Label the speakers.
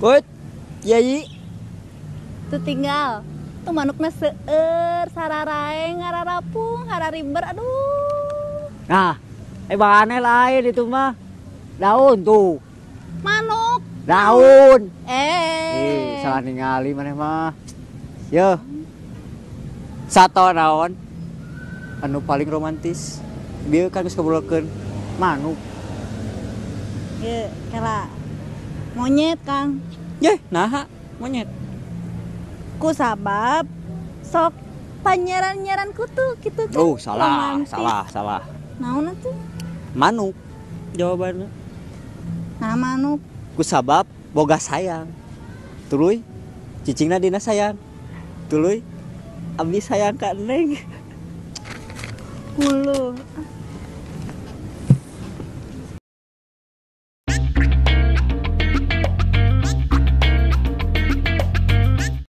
Speaker 1: Put, Yai.
Speaker 2: Tuh tinggal. Tuh manukna seueur, sararaeng, ngararapung, harariber, aduh.
Speaker 1: Nah, aneh lain itu mah. Daun tuh.
Speaker 2: Manuk.
Speaker 1: Daun.
Speaker 2: Eh.
Speaker 1: Ih, salah ningali maneh mah. Yo. Sato naon? Anu paling romantis. Bieu kan geus kabulkeun manuk.
Speaker 2: Ye, kela. Monyet, Kang.
Speaker 1: Yeh, naha monyet.
Speaker 2: Ku sabab sok panyeran-nyeran kutu gitu kan.
Speaker 1: Oh, salah,
Speaker 2: romantis.
Speaker 1: Salah, salah.
Speaker 2: Naon atuh?
Speaker 1: Manuk jawabannya.
Speaker 2: Nah, manuk.
Speaker 1: Ku sabab boga sayang. Tuluy cicingna dina sayang. Tuluy abdi sayang ka Neng.
Speaker 2: Hulu.